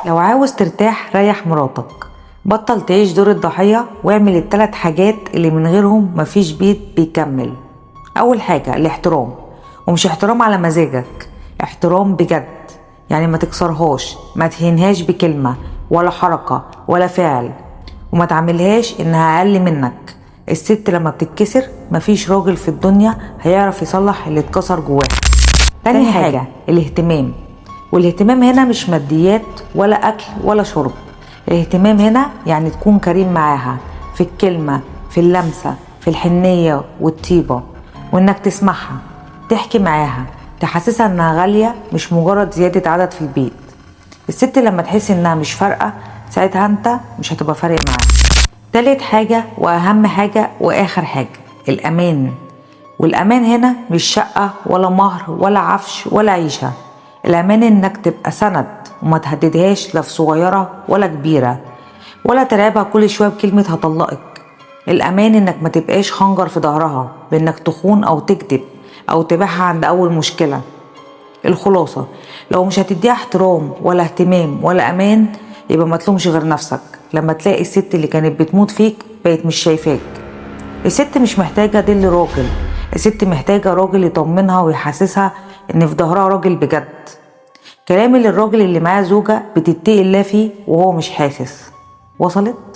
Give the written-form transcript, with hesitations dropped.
لو عاوز ترتاح ريح مراتك، بطل تعيش دور الضحية واعمل التلات حاجات اللي من غيرهم مفيش بيت بيكمل. أول حاجة الاحترام، ومش احترام على مزاجك، احترام بجد، يعني ما تكسرهاش، ما تهينهاش بكلمة ولا حركة ولا فعل، وما تعملهاش انها اقل منك. الست لما بتتكسر مفيش راجل في الدنيا هيعرف يصلح اللي اتكسر جواها. تاني حاجة الاهتمام، والاهتمام هنا مش ماديات ولا أكل ولا شرب. الاهتمام هنا يعني تكون كريم معاها في الكلمة، في اللمسة، في الحنية والطيبة، وإنك تسمعها، تحكي معاها، تحسسها إنها غالية مش مجرد زيادة عدد في البيت. الست لما تحس إنها مش فارقة ساعتها أنت مش هتبقى فارق معاها. تالت حاجة وأهم حاجة وآخر حاجة الأمان. والأمان هنا مش شقة ولا مهر ولا عفش ولا عيشة. الأمان إنك تبقى سند وما تهددهاش لا في صغيرة ولا كبيرة، ولا ترعبها كل شوية بكلمة هطلقك. الأمان إنك ما تبقاش خنجر في ظهرها بإنك تخون أو تكذب أو تبيعها عند أول مشكلة. الخلاصة، لو مش هتديها احترام ولا اهتمام ولا أمان يبقى ما تلومش غير نفسك لما تلاقي الست اللي كانت بتموت فيك بقت مش شايفاك. الست مش محتاجة دل راجل، الست محتاجة راجل يطمنها ويحسسها إن في ظهرها راجل بجد. كلامي للراجل اللي معاه زوجة بتتقي الله فيه وهو مش حاسس. وصلت؟